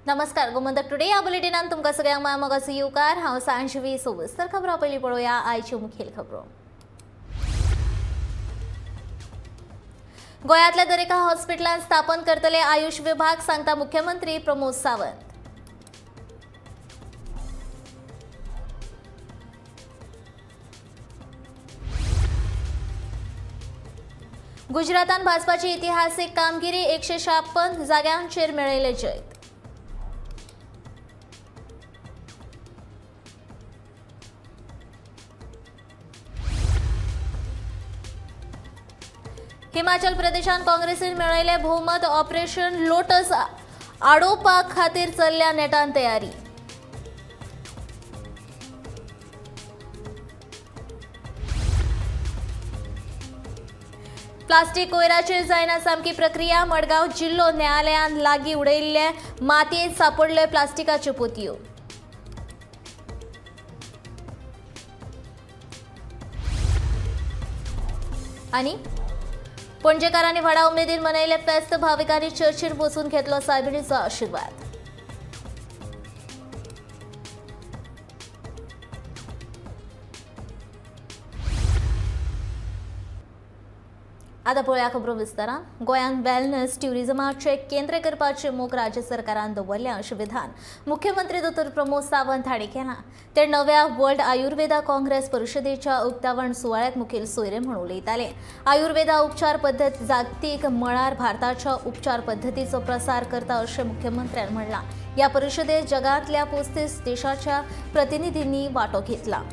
नमस्कार, गोमंतक टुडे या बुलेटिनान तुमकां सगळ्यांक माय येवकार। हांव सांजवी सोबस्तर खबरो पयलीं पळोवया आयच्यो मुखेल खबरो। गोंयांतल्या दरेका हॉस्पिटलांत स्थापन करतले आयुष विभाग, सांगता मुख्यमंत्री प्रमोद सावंत। गुजरातान भाजपाची इतिहासीक कामगिरी, 156 जाग्यांचेर मेळयलें जैत। हिमाचल प्रदेशान काँग्रेसीन मेळयलें भोवमत, ऑपरेशन लोटस आडोवपा खातीर चल्ल्या नेटान तयारी। प्लास्टीक कोयराचेर जायना सामकी प्रक्रिया, मडगांव जिल्लो न्यायालयान लागीं उडयिल्ले मातयेंत सांपडल्यो प्लास्टिकाच्यो पोतयो। आनी पणजेकारांनी व्हडा उमेदीन मनयले फेस्त, भाविकांनी चर्चीर बसून घेतलो सायबिणीचो आशिर्वाद। आतां पळोवया खबरो विस्तारान। गोंयांत वेलनेस ट्युरिजमाचें केंद्र करपाचे मोख राज्य सरकारान दवरल्या अशें विधान मुख्यमंत्री दोतोर प्रमोद सावंत हांणी केलां। ते नव्या वर्ल्ड आयुर्वेदा काँग्रेस परिशदेच्या उक्तावण सुवाळ्याक मुखेल सोयरे म्हूण उलयताले। आयुर्वेदा उपचार पद्दत जागतीक मळार भारताच्या उपचार पद्दतीचो प्रसार करता अशें मुख्यमंत्र्यान म्हणलां। ह्या परिशदेत जगांतल्या 35 देशाच्या प्रतिनिधींनी वांटो घेतला।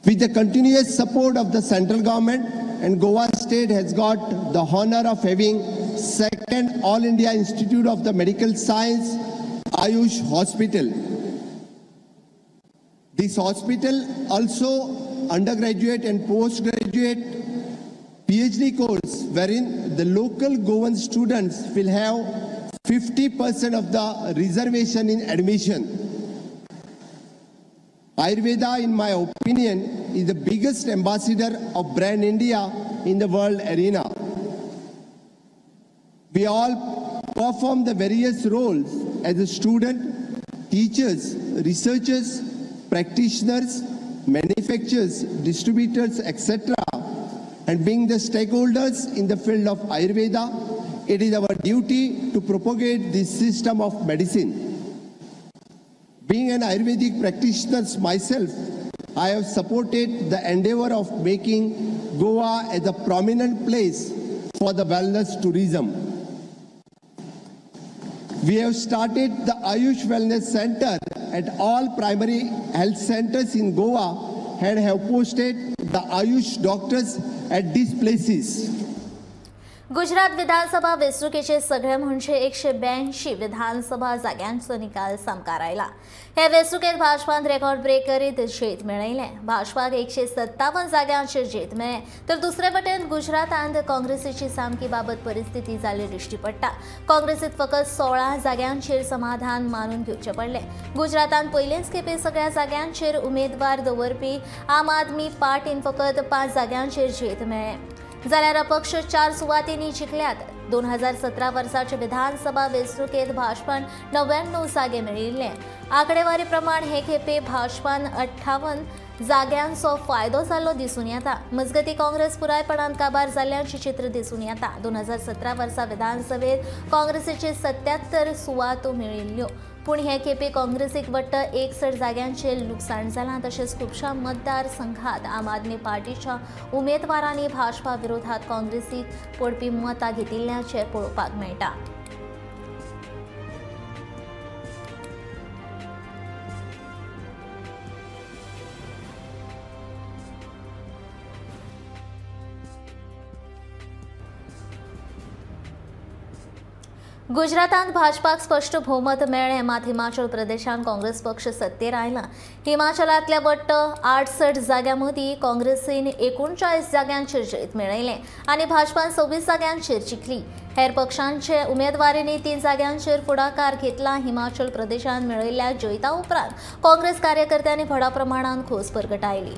With the continuous support of the central government, and Goa state has got the honor of having second All India Institute of the Medical Science Ayush Hospital. This hospital also undergraduate and postgraduate PhD course, wherein the local Goan students will have 50% of the reservation in admission. Ayurveda, in my opinion, is the biggest ambassador of brand India in the world arena. We all perform the various roles as a student, teachers, researchers, practitioners, manufacturers, distributors, etc. And being the stakeholders in the field of Ayurveda, it is our duty to propagate this system of medicine. Being an Ayurvedic practitioner myself, I have supported the endeavor of making Goa as a prominent place for the wellness tourism. We have started the Ayush Wellness Center at all primary health centers in Goa and have posted the Ayush doctors at these places. Gujarat विधानसभा वेंचणुकेचे सगळे म्हणजे 182 विधानसभा जाग्यांचो निकाल सामकार आयला। हे वेंचणुकेत भाजपान record break करीत जैत मेळयलें। भाजपाक 157 जाग्यांचेर जैत मेळ्ळें, तर दुसरे वटेन गुजरातांत काँग्रेसीची सामकी बाबत परिस्थिती जाल्ली दिश्टी पडटा। काँग्रेसीत फकत 16 जाग्यांचेर समाधान मानून घेवचें पडलें। गुजरातांत पयलेच खेपे सगळ्या जाग्यांचेर उमेदवार दवरपी आम आदमी पार्टीन फकत 5 जाग्यांचेर जैत मेळ्ळें, जाल्यार अपक्ष 4 सुवातींनी जिखल्यात। 2017 वर्साचे विधानसभा वेंचणुकेत भाजपान 99 जागे मेळिल्ले। आंकडेवारी प्रमाण हे खेपे भाजपान 58 जाग्यांचो फायदो जाल्लो दिसून येता। मजगतीं काँग्रेस पुरायपणान काबार जाल्ल्याचें चित्र दिसून येता। 2017 वर्सा विधानसभेत काँग्रेसीचे 77 सुवातो मेळिल्ल्यो, पूण हे खेपे काँग्रेसीक वट्ट 61 जाग्यांचेर लुकसाण जालां। तशेंच खुबश्या मतदारसंघात आम आदमी पार्टीच्या उमेदवारांनी भाजपा विरोधात काँग्रेसीक पडपी मतां घेतिल्ल्याचें पळोवपाक मेळटा। गुजरातांत भाजपाक स्पष्ट भोवमत मेळ्ळें, मात हिमाचल प्रदेशांत काँग्रेस पक्ष सत्तेर आयला। हिमाचलांतल्या वट्ट 68 जाग्यां मदीं काँग्रेसीन 39 जाग्यांचेर जैत मेळयलें आनी भाजपान 26 जाग्यांचेर जिखली। हेर पक्षांचे उमेदवारींनी 3 जाग्यांचेर फुडाकार घेतला. हिमाचल प्रदेशांत मेळिल्ल्या जैता उपरांत काँग्रेस कार्यकर्त्यांनी व्हडा प्रमाणात खोस परगटायली.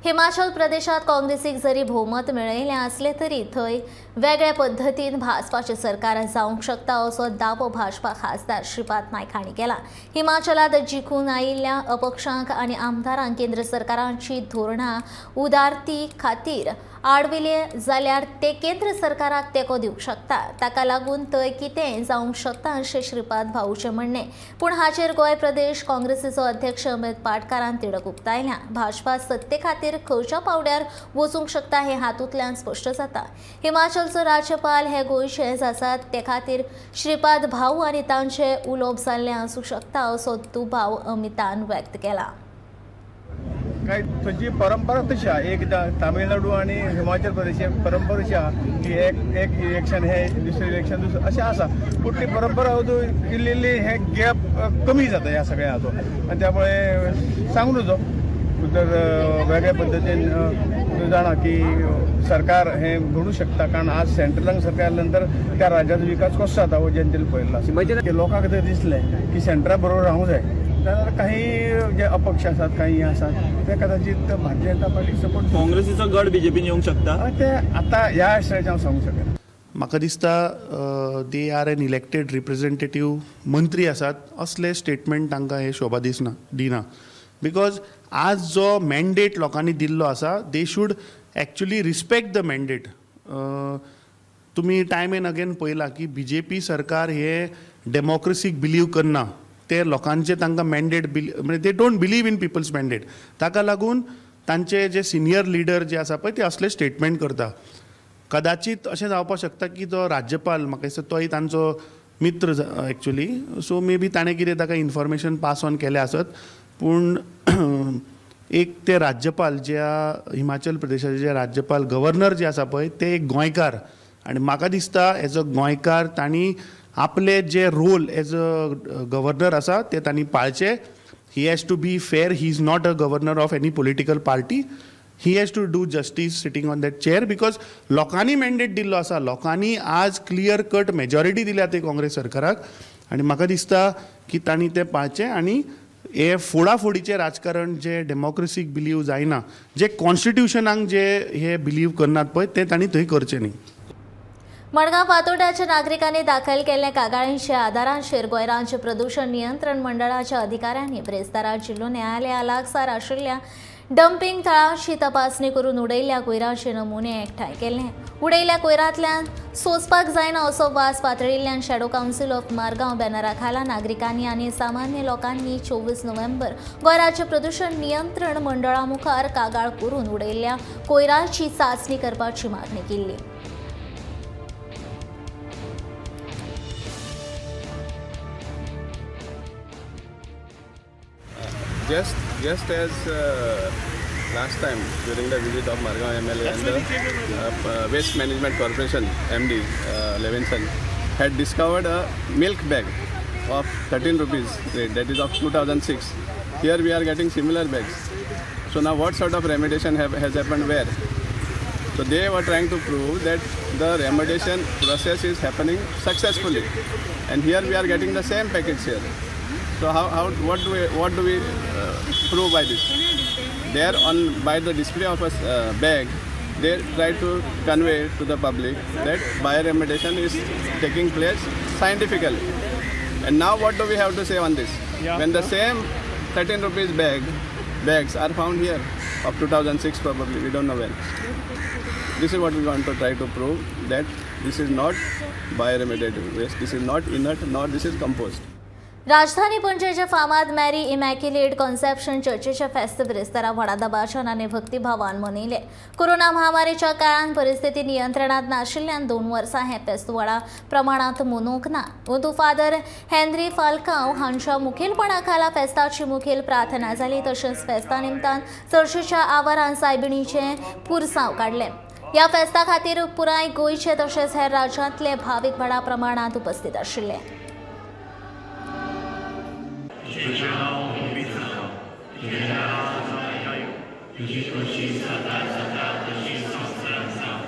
हिमाचल प्रदेशात काँग्रेसीक जरी भोवमत मेळयलें आसलें तरी थंय वेगळे पद्दतीन भाजपाचें सरकार जावंक शकता असो दावो भाजपा खासदार श्रीपाद नायक हांणी केला. हिमाचलांत जिखून आयिल्ल्या अपक्षांक आनी आमदारांक केंद्र सरकाराची धोरणां उदारती खातीर आडविले जाल्यार ते केंद्र सरकाराक तेंको दिवंक शकता. ताका लागून थंय कितेंय जावंक शकता अशें श्रीपाद भाऊचें म्हणणें. पूण हाचेर गोंय प्रदेश काँग्रेसीचो अध्यक्ष अमित पाटकारान तिडक उक्तायल्या. भाजपा सत्ते खातीर खंयच्या पावड्यार वचूंक शकता हें हातूंतल्यान स्पश्ट जाता. हिमाचलचो राज्यपाल हे गोंयचेच आसात, ते खातीर श्रीपाद भाऊ आनी तांचें उलोवप जाल्लें आसूंक शकता असो दुबाव अमितान व्यक्त केला. काय थंयची परंपरा तशी आहा. एक तामिळनाडू आनी हिमाचल प्रदेश परंपरा अशी आहा की एक एक इलेक्शन हे दुसरें इलेक्शन दुसरें अशें आसा. पूण ती परंपरा अजून इल्ली इल्ली हे गॅप कमी जाता ह्या सगळ्या हाचो आनी त्यामुळे सांगू नजो तर वेगळ्या पद्दतीन तूं जाणा की सरकार हें घडूं शकता. कारण आज सेंट्रलान सरकार आयल्या नंतर त्या राज्याचो विकास कसो जाता हो जनतेन पळयल्लो आसा. की लोकांक जर दिसलें की सेंट्रा बरोबर रावूंक जाय जाल्यार काही जे अपक्ष आसात काही आसात ते कदाचित भारतीय जनता पार्टीक सपोर्ट. काँग्रेसीचो गड बीजेपीन येवंक शकता ते आतां ह्या आशयाचें हांव सांगूंक शकना. म्हाका दिसता they are an elected representative मंत्री आसात असले स्टेटमेंट तांकां हें शोभा दिसना दिना. Because आज जो मॅन्डेट लोकांनी दिल्लो आसा they should actually respect the mandate. तुमी टायम एंड अगेन पळयलां की बी जे पी सरकार हे डेमोक्रेसीक बिलीव करना. ते लोकांचे तांकां मॅन्डेट म्हणजे they don't believe in people's mandate. ताका लागून तांचे जे सिनियर लिडर जे आसा पळय ते असले स्टेटमेंट करता. कदाचित अशें जावपाक शकता की जो राज्यपाल म्हाका दिसता तोय तांचो मित्र एक्चुली, सो मे बी ताणें कितें ताका इन्फॉर्मेशन पास ऑन केलें आसत. पूण एक ते राज्यपाल ज्या हिमाचल प्रदेशाचे जे राज्यपाल गव्हर्नर जे आसा पळय ते एक गोंयकार आनी म्हाका दिसता एज अ गोंयकार तांणी आपले जे रोल एज अ गव्हर्नर आसा ते तांणी पाळचे. He has to be fair. He is not a governor of any political party. He has to do justice sitting on that chair because लोकांनी मॅन्डेट दिल्लो आसा. लोकांनी आज क्लियर कट मेजॉरिटी दिल्या ते काँग्रेस सरकाराक आनी म्हाका दिसता की तांणी तें पाळचें. आनी हे फोडाफोडीचें राजकारण जे डेमोक्रेसीक बिलीव जायना, जे कॉन्स्टिट्युशनाक जे हे बिलीव करनात पळय तें तांणी थंय करचें न्ही. मडगांव फातोड्याच्या नागरिकांनी दाखल केल्ल्या कागाळींच्या आदाराचेर गोंय राज्य प्रदूषण नियंत्रण मंडळाच्या अधिकाऱ्यांनी ब्रेस्तारा जिल्हो न्यायालया लागसार आशिल्ल्या डम्पिंग थळाची तपासणी करून उडयल्ल्या कोयराचे नमुने एकठांय केले. उडयल्ल्या कोयरांतल्यान सोंसपाक जायना असो वास पातळिल्ल्यान शॅडो कावन्सील ऑफ मारगांव बॅनरा खाला नागरिकांनी आनी सामान्य लोकांनी 24 नोव्हेंबर गोंय राज्य प्रदूषण नियंत्रण मंडळा मुखार कागाळ करून उडयल्ल्या कोयराची चांचणी करपाची मागणी केल्ली. Just as last time during the visit of Margao MLA and the Waste Management Corporation MD Levinson had discovered a milk bag of 13 rupees rate, that is of 2006. Here we are getting similar bags. So now what sort of remediation has happened where? So they were trying to prove that the remediation process is happening successfully, and here we are getting the same package here. So what do we prove by this? There on by the display of a bag, they try to convey to the public that bioremediation is taking place scientifically. And now what do we have to say on this? Yeah. When the same 13 rupees bags are found here of 2006 probably, we don't know when. This is what we want to try to prove, that this is not bioremediated waste, this is not inert, nor this is compost. राजधानी पणजेच्या फामाद Mary immaculate conception चर्चेच्या फेस्त बिरेस्तारा व्हडा दबाज्यान आनी भक्तिभावान मनयले. Corona महामारीच्या काळान परिस्थिती नियंत्रणात नाशिल्ल्यान 2 वर्सां हें फेस्त व्हडा प्रमाणांत मनोवंक ना. अंदू फादर हेनरी फाल्कांव हांच्या मुखेलपणा खाला फेस्ताची मुखेल प्रार्थना जाली. तशेंच फेस्ता निमतान चर्चेच्या आवारान सायबिणीचें पुरसांव काडलें. ह्या फेस्ता खातीर पुराय गोंयचे तशेंच हेर राज्यांतले भावीक व्हडा प्रमाणांत उपस्थित आशिल्ले. तुजें नांव पवित्र जावं, तुजें राज्य येवं, तुजी खोशी सदां जाता तशी संवसारांत जावं.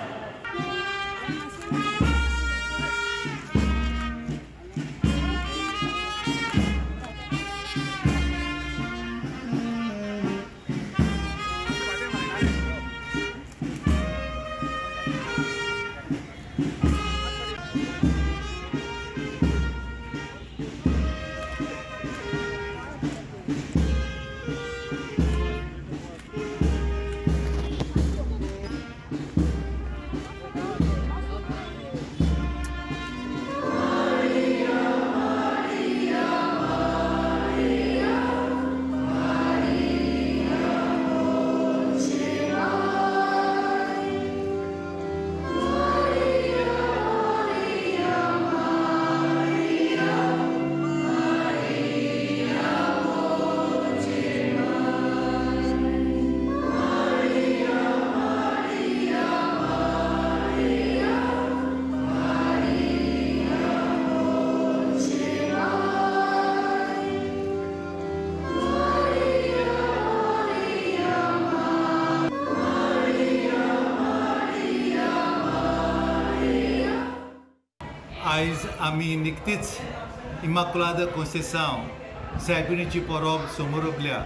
आयज आमी निकतीच इमाकुलाद कोंसेसांव सायबिणीची परब समोरपल्या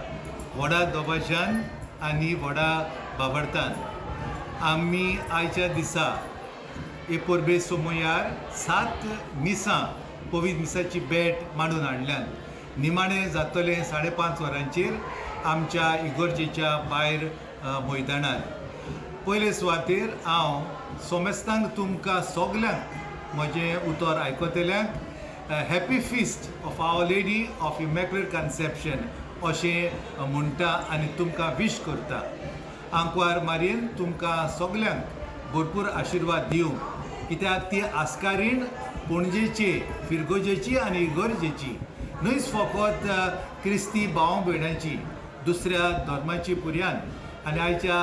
व्हडा दबाज्यान आनी व्हडा बाबडतान. आमी आयच्या दिसा हे परबे सोमयार 7 मिसां पवित्र मिसाची भेट मांडून हाडल्यान. निमाणें जातलें 5:30 वरांचेर आमच्या इगर्जेच्या भायर मैदानार. पयले सुवातेर हांव सोमेस्तांक तुमकां सगल्यांक म्हजें उतर आयकतल्यांक happy feast of our lady of immaculate conception अशें म्हणटा आनी तुमकां विश करता. आंकवार मारयेन तुमकां सगल्यांक भरपूर आशिर्वाद दिवं, कित्याक ती आस्कारीण पणजेची, फिरगोजेची आनी इगर्जेची न्हयच फकत क्रिस्ती भाव भयणांची, दुसऱ्या धर्माची पुर्यान. आनी आयच्या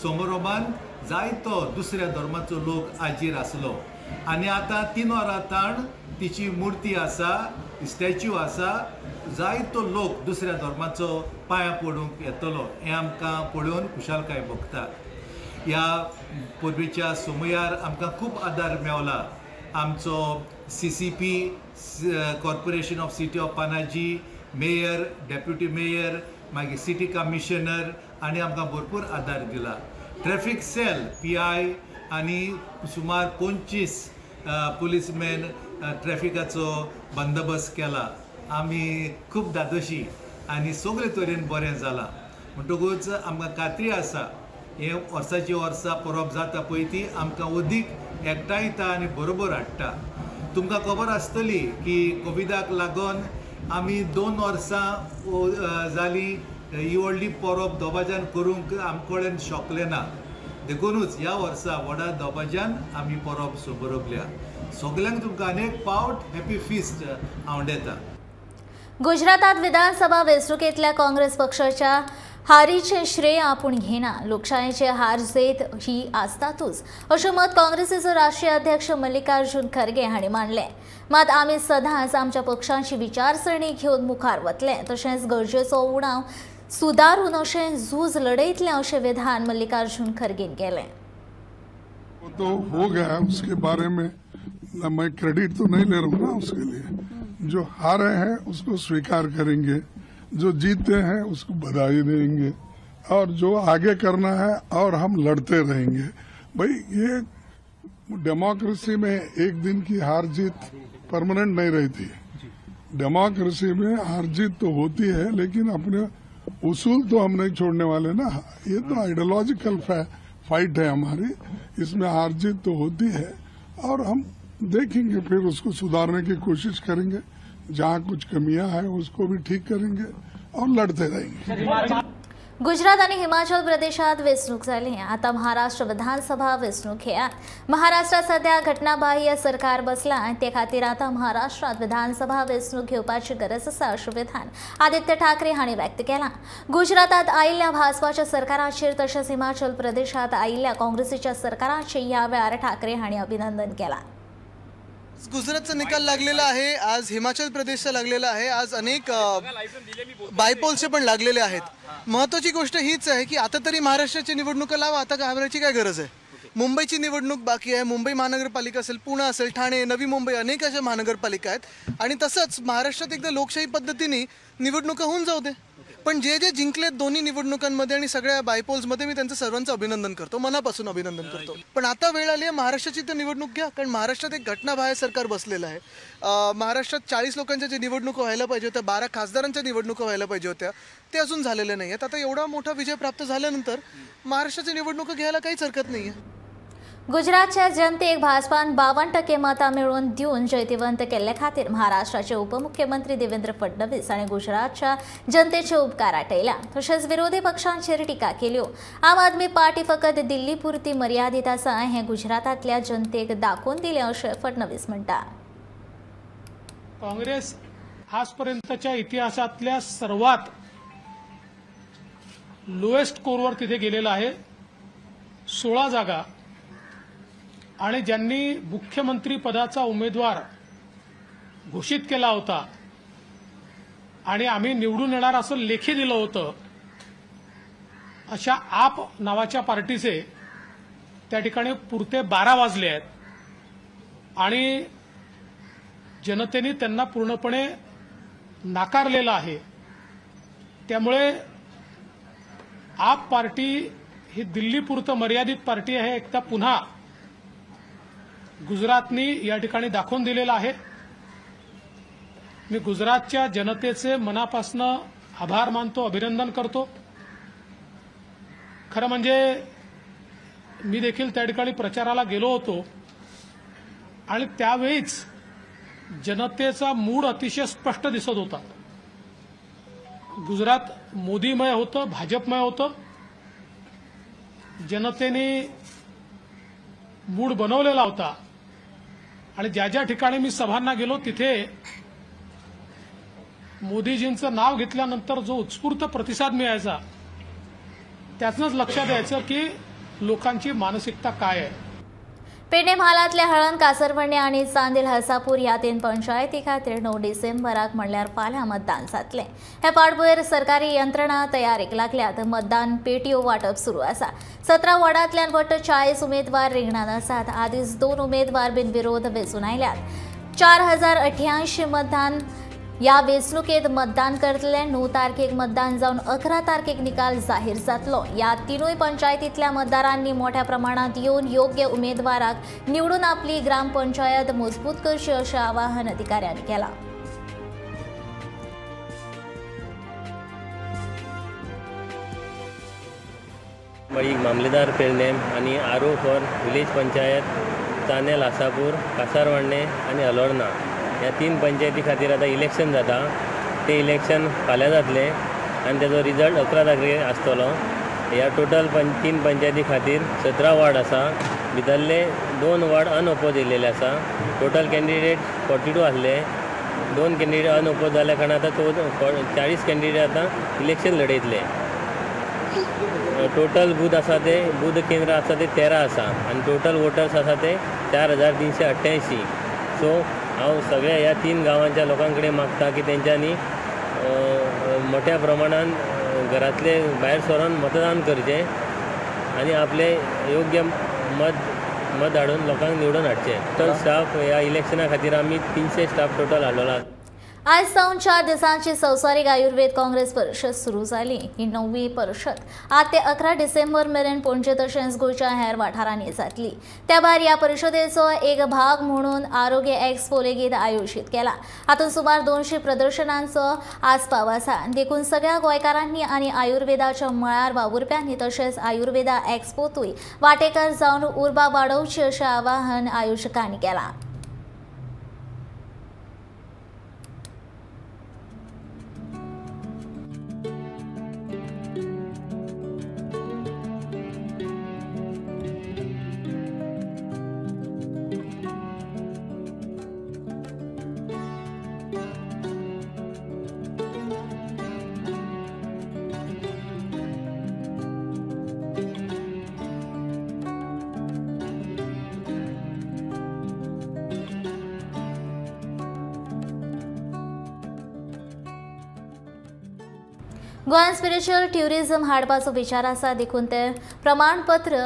समारोभान जायतो दुसऱ्या धर्माचो लोक आजीर आसलो. आनी आतां 3 वरां ताण तिची मुर्ती आसा, स्टॅच्यू आसा, जायतो लोक दुसऱ्या धर्माचो पांयां पडूंक येतलो हें आमकां पळोवन खुशालकाय भोगता. ह्या परबेच्या समयार आमकां खूब आदार मेवला. आमचो CCP, corporation of city of Panaji, mayor, deputy mayor, मागीर सिटी कमिशनर आनी आमकां भरपूर आदार दिला. ट्रॅफिक सेल PI आनी सुमार 25 पुलीसमॅन ट्रॅफिकाचो बंदोबस्त केला. आमी खूब धादोशी आनी सगळे तरेन बरें जालां. म्हणटकूच आमकां खात्री आसा हें वर्साची वर्सां परब जाता पळय ती आमकां अदीक एकठांयता आनी बरोबर हाडटा. तुमकां खबर आसतली की कोविडाक लागून आमी 2 वर्सां जालीं ही व्हडली परब दबाज्यान करूंक आमचे कडेन शकले ना. देखूनच ह्या वर्सा व्हडा दबाज्यान आमी परब समोरपल्या. सगल्यांक तुमकां अनेक पावट हॅपी फिस्ट आवडेता. गुजरातात विधानसभा वेंचणुकेंतल्या काँग्रेस पक्षाच्या हारीचे श्रेय आपूण घेना, लोकशायेचे हार जैत ही आसतातूच अशें मत काँग्रेसीचो राष्ट्रीय अध्यक्ष मल्लिकार्जुन खरगे हांणी मांडलें. मात आमी सदांच आमच्या पक्षाची विचारसरणी घेवन मुखार वतले, तशेंच गरजेचो उणाव सुदारून अशें झूज लढयतले अशें विधान मल्लिकार्जुन खरगेन केलें. वो तो हो गया, उसके बारे में मैं क्रेडिट तो नहीं ले रहा हूँ ना. उसके लिए जो हारे हैं उसको स्वीकार करेंगे, जो जीते हैं उसको बधाई देंगे, और जो आगे करना है और हम लड़ते रहेंगे. भाई ये डेमोक्रेसी में एक दिन की हार जीत परमानेंट नहीं रहती. डेमोक्रेसी में हार जीत तो होती है, लेकिन अपने उसूल तो हम नहीं छोड़ने वाले ना. ये तो आइडियोलॉजिकल फाइट है हमारी, इसमें हार जीत तो होती है और हम देखेंगे, फिर उसको सुधारने की कोशिश करेंगे, जहां कुछ कमियां हैं उसको भी ठीक करेंगे और लड़ते रहेंगे. गुजरात आणि हिमाचल प्रदेशात वेंचणूक झाली, आता महाराष्ट्र विधानसभा वेंचणूक घेयात. महाराष्ट्रात सध्या घटनाबाह्य सरकार बसला, ते खातीर आता महाराष्ट्रात विधानसभा वेंचणूक घेवपाची गरज आसा अशें विधान आदित्य ठाकरे हांणी व्यक्त केलां. गुजरातात आयिल्ल्या भाजपाच्या सरकाराचेर तशेंच हिमाचल प्रदेशात आयिल्ल्या काँग्रेसीच्या सरकाराचेर ह्या वेळार ठाकरे हांणी अभिनंदन केलां. गुजरातचा निकाल लागलेला आहे, आज हिमाचल प्रदेशचा लागलेला आहे, आज अनेक बायपोलचे पण लागलेले आहेत. महत्त्वाची गोष्ट हीच आहे की आता तरी महाराष्ट्राची निवडणुका लावा, आता घाबरायची काय गरज आहे. मुंबईची निवडणूक बाकी आहे, मुंबई महानगरपालिका असेल, पुणे असेल, ठाणे, नवी मुंबई, अनेक अशा महानगरपालिका आहेत. आणि तसंच महाराष्ट्रात एकदा लोकशाही पद्धतीने निवडणुका होऊन जाऊ दे. पण जे जे जिंकलेत दोन्ही निवडणुकांमध्ये आणि सगळ्या बायपोल्समध्ये मी त्यांचं सर्वांचं अभिनंदन करतो, मनापासून अभिनंदन करतो. पण आता वेळ आली आहे महाराष्ट्राची तर निवडणूक घ्या, कारण महाराष्ट्रात एक घटनाबाह्य सरकार बसलेलं आहे. महाराष्ट्रात 40 लोकांच्या जे निवडणुका व्हायला पाहिजे होत्या, 12 खासदारांच्या निवडणुका व्हायला पाहिजे होत्या, ते अजून झालेले नाही आहेत. आता एवढा मोठा विजय प्राप्त झाल्यानंतर महाराष्ट्राची निवडणुका घ्यायला काहीच हरकत नाही आहे. गुजरातच्या जनतेक भाजपान 52% मतां मेळोवन दिवन जैतिवंत केल्ले खातीर महाराष्ट्राचे उपमुख्यमंत्री देवेंद्र फडणवीस आनी गुजरातच्या जनतेचे उपकार आटयल्या. तशेंच विरोधी पक्षांचेर टिका केल्यो. आम आदमी पार्टी फकत दिल्ली पुरती मर्यादीत आसा हें गुजरातांतल्या जनतेक दाखोवन दिलें अशें फडणवीस म्हणटा. काँग्रेस आजपर्यंतच्या इतिहासातल्या सर्वात लोएस्ट स्कोरवर तिथे गेलेला आहे, 16 जागा. आणि ज्यांनी मुख्यमंत्री पदाचा उमेदवार घोषित केला होता आणि आम्ही निवडून येणार असं लेखी दिलं होतं, अशा आप नावाच्या पार्टीचे त्या ठिकाणी पुरते 12 वाजले आहेत आणि जनतेने त्यांना पूर्णपणे नाकारलेलं आहे. त्यामुळे आप पार्टी ही दिल्लीपुरतं मर्यादित पार्टी आहे, एकदा पुन्हा गुजरातनी या ठिकाणी दाखवून दिलेलं आहे. मी गुजरातच्या जनतेचे मनापासनं आभार मानतो, अभिनंदन करतो. खरं म्हणजे मी देखील त्या ठिकाणी प्रचाराला गेलो होतो आणि त्यावेळीच जनतेचा मूड अतिशय स्पष्ट दिसत होता. गुजरात मोदीमय होतं, भाजपमय होतं. जनतेने मूड बनवलेला होता आणि ज्या ज्या ठिकाणी मी सभांना गेलो तिथे मोदीजींचं नाव घेतल्यानंतर जो उत्स्फूर्त प्रतिसाद मिळायचा त्यातनंच लक्षात यायचं की लोकांची मानसिकता काय आहे. पेडणे म्हालांतल्या हळण, कासरवणे आनी चांदेल हसापूर ह्या 3 पंचायती खातीर 9 डिसेंबराक म्हणल्यार फाल्यां मतदान जातलें. हे फाटभुंयेर सरकारी यंत्रणा तयारेक लागल्यात. मतदान पेटयो वांटप सुरू आसा. 17 वॉर्डांतल्यान वट्ट 40 उमेदवार रिंगणांत आसात. आदींच 2 उमेदवार बिनविरोध वेंचून आयल्यात. 4088 मतदान या वेंचणुकेत मतदान करतले. 9 तारखेक मतदान जावन 11 तारखेक निकाल जाहीर जातलो. या तिनूय पंचायतींतल्या मतदारांनी मोठ्या प्रमाणात येवन योग्य उमेदवाराक निवडून आपली ग्रामपंचायत मजबूत करची अशें आवाहन अधिकाऱ्यांनी केलां. मळीक मामलेदार पेडणेम आनी RO for village panchayat Chandel Hasapur, Kasarvadne आनी अलोर्ना ह्या 3 पंचायती खातीर आतां इलेक्शन जाता. ते इलेक्शन फाल्यां जातलें आनी तेजो रिजल्ट 11 तारखेर आसतलो. ह्या टोटल 3 पंचायती खातीर 17 वॉर्ड आसा. भितरले 2 वॉर्ड अनओपोज येयलेले आसा. टोटल कॅन्डिडेट 42 आसले. 2 कॅन्डिडेट अनओपोज जाल्या कारणान आतां 40 कॅन्डिडेट आतां इलेक्शन लढयतले. टोटल बूथ आसा ते बूथ केंद्र आसा ते 13 आसा आनी टोटल वोटर्स आसा ते 4388. सो हांव सगळ्या ह्या 3 गांवांच्या लोकां कडेन मागता की तेंच्यांनी मोठ्या प्रमाणान घरांतले भायर सरून मतदान करचें आनी आपलें योग्य मत हाडून लोकांक निवडून हाडचें. टोटल स्टाफ ह्या इलेक्शना खातीर आमी 300 स्टाफ टोटल हाडलेलो. आज सावन 4 दिसांची संवसारीक आयुर्वेद काँग्रेस परिशद सुरू जाली. ही 9वी परिशद 8 ते 11 डिसेंबर मेरेन पणजे तशेंच गोंयच्या हेर वाठारांनी जातली. त्या भायर ह्या परिशदेचो एक भाग म्हणून आरोग्य एक्सपो लेगीत आयोजीत केला. हातूंत सुमार 200 प्रदर्शनांचो आस्पाव आसा. देखून सगळ्या गोंयकारांनी आनी आयुर्वेदाच्या मळार वावुरप्यांनी तशेंच आयुर्वेदा एक्सपोतूय वांटेकार जावन उर्बा वाडोवची अशें आवाहन आयोजकांनी केलां. गोंयांत स्पिरिच्युअल ट्युरिझम हाडपाचो विचार आसा, देखून ते प्रमाणपत्र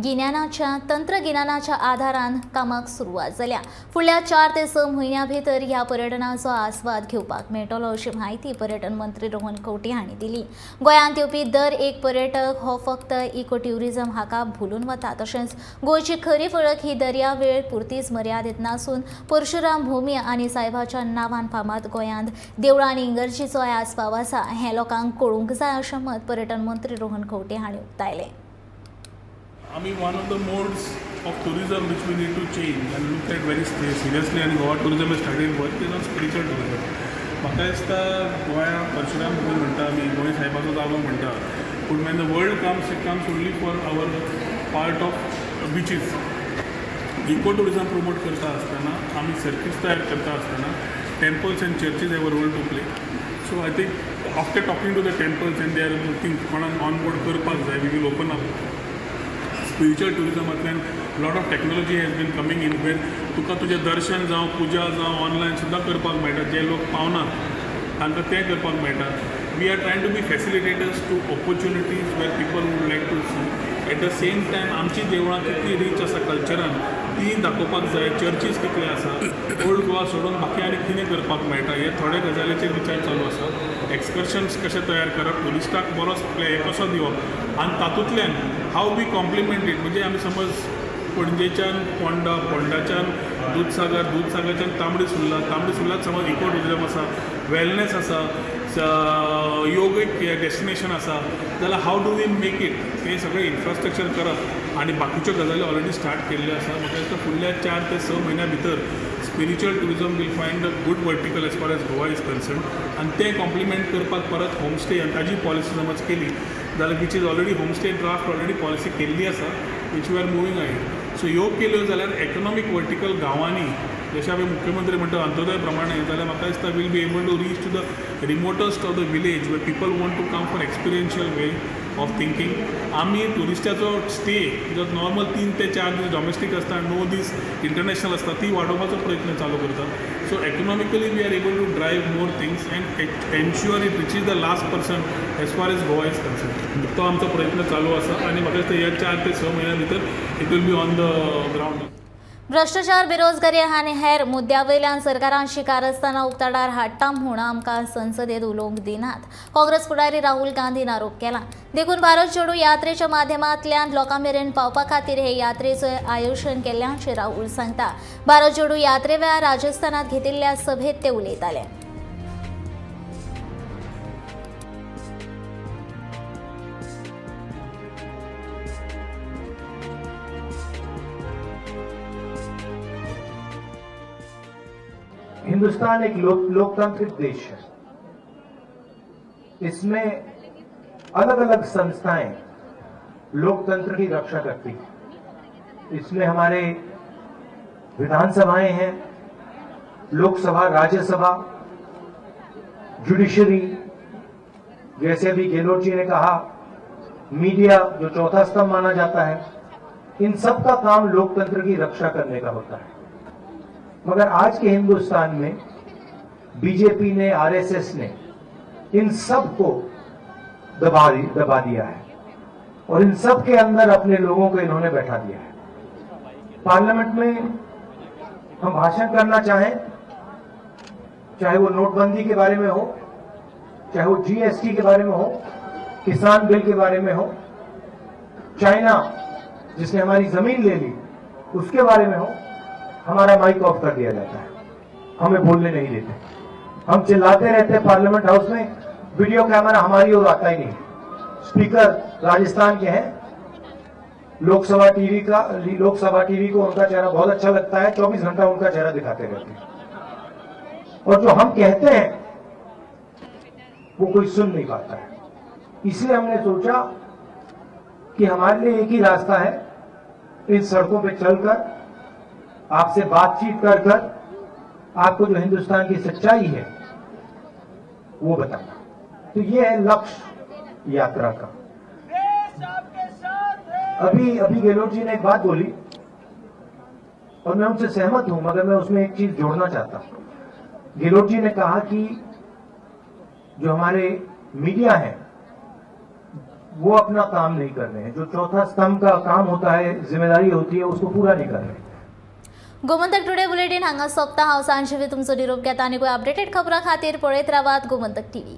गिन्यानाच्या तंत्रगिन्यानाच्या आधारान कामाक सुरवात जाल्या. फुडल्या 4 ते 6 म्हयन्यां भितर ह्या पर्यटनाचो आस्वाद घेवपाक मेळटलो अशी म्हायती पर्यटन मंत्री रोहन खंवटे हांणी दिली. गोंयांत येवपी दर एक पर्यटक हो फक्त इको ट्युरिझम हाका भुलून वता. तशेंच गोंयची खरी वळख ही दर्यावेळ पुरतीच मर्यादीत नासून परशुराम भूमी आनी साहेबाच्या नांवान फामाद गोंयांत देवळां आनी इगर्जीचोय आस्पाव आसा हें लोकांक कळूंक जाय अशें मत पर्यटन मंत्री रोहन खंवटे हांणी उक्तायलें. आमी one of the modes of tourism which we need to change and look at very seriously आनी Goa tourism is started work is on spiritual tourism. म्हाका दिसता गोंया परशुराम भूमी म्हणटा आमी, गोंय साहेबाचो जागो म्हणटा, पूण when the world comes it comes only for our part of beaches. Eco tourism promote करता आसतना आमी सर्किट्स तयार करता आसतना temples and churches have a role to play. So I think after talking to the temples and they are looking कोणाक on board करपाक जाय, we will open up spiritual टुरिजमांतल्यान. Lot of technology has been coming in where तुका तुजें दर्शन जावं पुजा जावं online सुद्दां करपाक मेळटा. जे लोक पावनात तांकां तें करपाक मेळटा. We are trying to be facilitators to opportunities where people would like to see. At the same time आमची देवळां कितली रीच आसा कल्चरान ती दाखोवपाक जाय. चर्चीस कितले आसा ओल्ड गोवा सोडून बाकी आनी कितें करपाक मेळटा हे थोडे गजालीचेर विचार चालू आसा. एक्सकर्शन्स कशें तयार करप, ट्युरिस्टाक बरो हे कसो दिवप आनी तातूंतल्यान how we complement it. म्हणजे आमी समज पणजेच्यान पोंडा, पोंडाच्यान दुदसागर, दुदसागरच्यान तांबडी सुर्ला, तांबडी सुर्लात समज इको ट्युरिजम आसा, वेलनेस आसा, योगीक डेस्टिनेशन आसा जाल्यार how do we make it हें सगळें इन्फ्रास्ट्रक्चर करप आनी बाकीच्यो गजाली ऑलरेडी स्टार्ट केल्ल्यो आसा. म्हाका दिसता फुडल्या 4 ते 6 म्हयन्या भितर spiritual tourism will find a good vertical as far as Goa is concern. आनी तें कॉम्प्लिमेंट करपाक परत होमस्टे आनी ताजी पॉलिसी समज केली जाल्यार which is already homestay draft already policy केल्ली आसा which we are moving ahead. So ह्यो केल्यो जाल्यार इकॉनॉमीक वर्टिकल गांवांनी जशें आमी मुख्यमंत्री म्हणटा अंत्योदय प्रमाणे जाल्यार म्हाका दिसता will be able to reach to the remotest of the village where people want to come for experiential way of thinking. आमी ट्युरिस्टाचो स्टे जो नॉर्मल 3 ते 4 दीस डॉमेस्टीक आसता, 9 दीस इंटरनॅशनल आसता ती वाडोवपाचो प्रयत्न चालू करता. So economically we are able to drive more things and ensure it reaches the last person as far as Goa is concern. तो आमचो प्रयत्न चालू आसा आनी म्हाका दिसता ह्या 4 ते 6 म्हयन्या भितर it will be on the ground. भ्रश्टाचार, बेरोजगारी आनी हेर मुद्द्या वयल्यान सरकारान शिकार आसतना उक्ताडार हाडटा म्हूण आमकां संसदेत उलोवंक दिनात, काँग्रेस फुडारी राहुल गांधीन आरोप केला. देखून भारत जोडो यात्रेच्या माध्यमांतल्यान लोकां मेरेन पावपा खातीर हे यात्रेचें आयोजन केल्ल्याचें राहुल सांगता. भारत जोडो यात्रे वेळार राजस्थानात घेतिल्ल्या सभेत ते उलयताले. हिंदुस्तान एक लोकतांत्रिक देश है। इसमें अलग अलग संस्थाएं लोकतंत्र की रक्षा करती हैं। इसमें हमारे विधानसभाएं हैं, लोकसभा, राज्यसभा, जुडिशरी, जैसे अभी गहलोत जी ने कहा, मीडिया जो चौथा स्तंभ माना जाता है, इन सब का काम लोकतंत्र की रक्षा करने का होता है। मगर आज के हिंदुस्तान में बीजेपी ने, आरएसएस ने इन सब को दबा दिया है और इन सब के अंदर अपने लोगों को इन्होंने बैठा दिया है। पार्लियामेंट में हम भाषण करना चाहें, चाहे वो नोटबंदी के बारे में हो, चाहे वो जीएसटी के बारे में हो, किसान बिल के बारे में हो, चाइना जिसने हमारी जमीन ले ली उसके बारे में हो, हमारा माइक ऑफ कर दिया जाता है, हमें बोलने नहीं देते। हम चिल्लाते रहते हैं पार्लियामेंट हाउस में, वीडियो कैमरा हमारी ओर आता ही नहीं। स्पीकर राजस्थान के हैं, लोकसभा टीवी को उनका चेहरा बहुत अच्छा लगता है, 24 घंटा उनका चेहरा दिखाते रहते हैं और जो हम कहते हैं वो कोई सुन नहीं पाता है। इसलिए हमने सोचा कि हमारे लिए एक ही रास्ता है, इन सड़कों पे चलकर आपसे बातचीत कर कर आपको जो हिंदुस्तान की सच्चाई है वो बताना। तो ये है लक्ष्य यात्रा का। अभी अभी गहलोत जी ने एक बात बोली और मैं उनसे सहमत हूं, मगर मैं उसमें एक चीज जोड़ना चाहता हूं। गहलोत जी ने कहा कि जो हमारे मीडिया है वो अपना काम नहीं कर रहे हैं। जो चौथा स्तंभ का काम होता है, जिम्मेदारी होती है, उसको पूरा नहीं कर रहे हैं। गोमंतक टुडे बुलेटिन हांगा सोंपता। हांव सांजवी तुमचो निरोप घेता आनी अपडेटेड खबरां खातीर पळयत रावात गोमंतक टीव्ही।